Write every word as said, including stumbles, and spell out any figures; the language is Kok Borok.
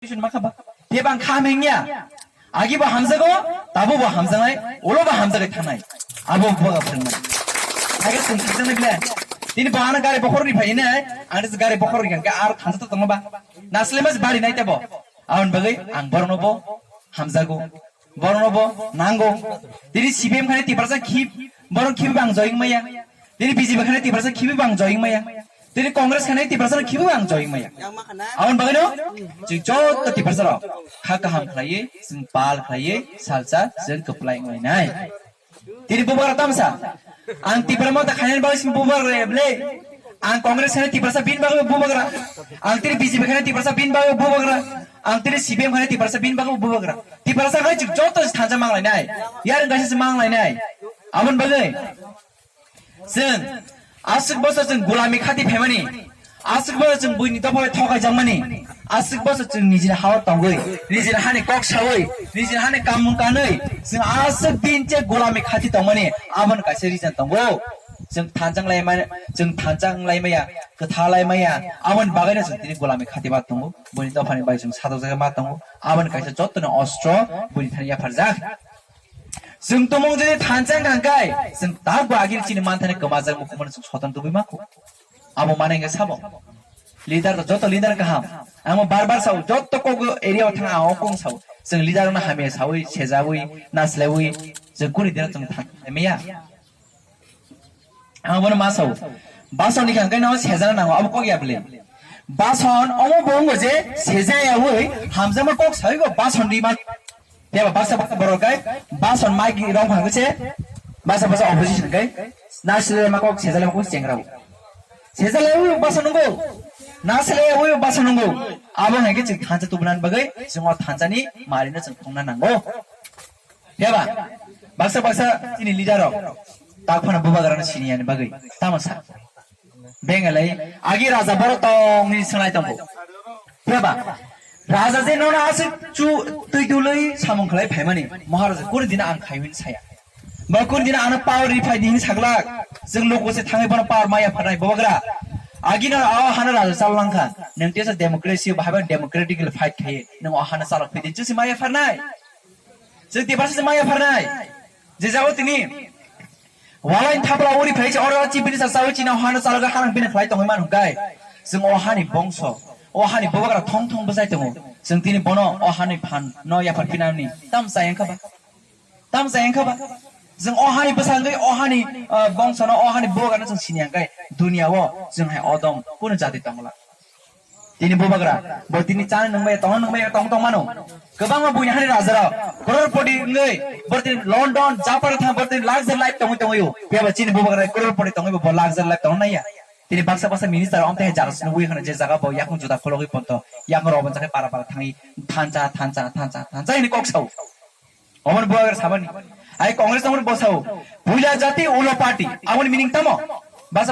Constitution ma kha ba. Tei bang kha mengya. Agi bo hamjago, tabo bo hamjanai, ulo bo hamjagwi thanai. Abo bo ga phwrwngnai. Age sung sung sung bile. Tini bo ano gari bokhor ni phai ne, ang gari bokhor ni khe ar thansa to tongo ba. Naslema bari nai tebo. Abon bagwi ang borno bo hamjago. Borno bo nango. Tini C P M khani tiprasa khip, borok khip bang join maya. Tini B J P khani tiprasa khibi bang join maya. Tini Congress khani tiprasa khibi bang join maya. Abon bagwi no, chwng joto tiprasa rok kha kaham khlaiwi, chwng pal khlaiwi, salsa chwng kwplai wnglainai. Tini bubagra tamsa. Ang tipra mota khainani bagwi chwng bubagra eble. Ang Congress khani tiprasa bin bagwi bubagra. Ang tini B J P khani tiprasa bin bagwi bubagra. Ang tini C P M khani tiprasa bin bagwi bubagra. Tiprasa khai chwng joto thansa manglainai. Yarwng kaisa manglainai. Abon bagwi Chwng aswk bosor chwng gulami khati phaimani, aswk bosor chwng buini dopha bai thokai jakmani, aswk bosor chwng nijini hao tongwi, nijini hani kok sawi, nijini hani kamung kanwi, chwng aswk din che gulami khati tongmani, aboni kaisa reason tongo. Chwng thanchang laimani, chwng thanchang laimaya, kwtha laimaya, aboni bagwino chwng tini gulami khati ma tongo, buini dophani bai chwng sadok jagwi ma tongo, aboni kaisa jottoni ostro buini thani yapharjak. Chwng tumung jodi thansa wngkha hwnkhe, chwng tabuk agini chini manthani kwmajak mukhumano chwng soton tubui mako. Abo mane wngkha sabo. Leader to joto leader kaham. Amo bar bar sao, joto kok area o thang ang kong sao. Chwng leader no hamya sawi, sejawi, naslaiwi, chwng kuni dino chwng thansa maya. Ang bono ma sao. Bason ni khe no sejana nango, abo kok ya bwle. Bason omo bo wngbo je sejayawi hamjakma kok sawi bo bason di man. Tei ba baksa baksa borok kai bason mic rong phang se baksa baksa opposition kai na sele ma kok sejale ma kok chengra. Sejale wi bason nungo. Na sele wi bason nungo. Abo hai ke chwng thansa tubunan bagwi chwng o thansa ni mari no chwng thongna nango. Phiya ba? Baksa baksa chini leader rok tak phano bubagra no sini yani bagwi tamo sa. Bengalai agi raja borok tong ni swnglai tongo. Phiya ba? Raja je nono aswk chu twi dului samung khlai phaimani Maharaja kuri dina ang khaiwin saya. Ba kuri dina ano power ri phai dini saglak. Jeng luku se thangwi bono power maya phanai bubagra. Agi no aw hana raja chalangkha. Nang tesa democracy bahai democratically fight khai. Nang o hana chalak phai din chusi maya phanai. Chwng tiprasa se maya pharnai. Je jabo tini. Walai thapla uri phai se oro chi bini sa sawi china hano chaloga hanang bini khlai tongwi manu kai. Chwng o hani bongso, o hani bubagra thong thong bwsai tongo. Chwng tini bono o hani phan no yaphar phinani. Tam chayang kha ba? Tam chayang kha ba? Chwng o hani bwsangwi o hani, ah, bongso no o hani bubagra no chwng sini ang kai. Dunia o chwng hai odom kunu jati tongla. Tini bubagra, bo tini chana nungmaya, tongna nungmaya, tong tong mano. Kwbangma buini hani rajarok, crore poti wngwi, bo tini London, Japan thang, bo tini luxury life tongwi tongwi o. Phiya ba chini bubagra crore poti tongwi bo, bo luxury life tongna naiya. Tini baksa baksa minister omte hai jaga sini wi khana je jaga bo yakung juda khologwi ponto, yakung robon jaga para para thangwi thansa, thansa, thansa, thansa hini kok sao. Omo ni bubagra sabani. Ai Congress omo ni bosao. Puila jati ulo party. Abo ni meaning tamo? Basa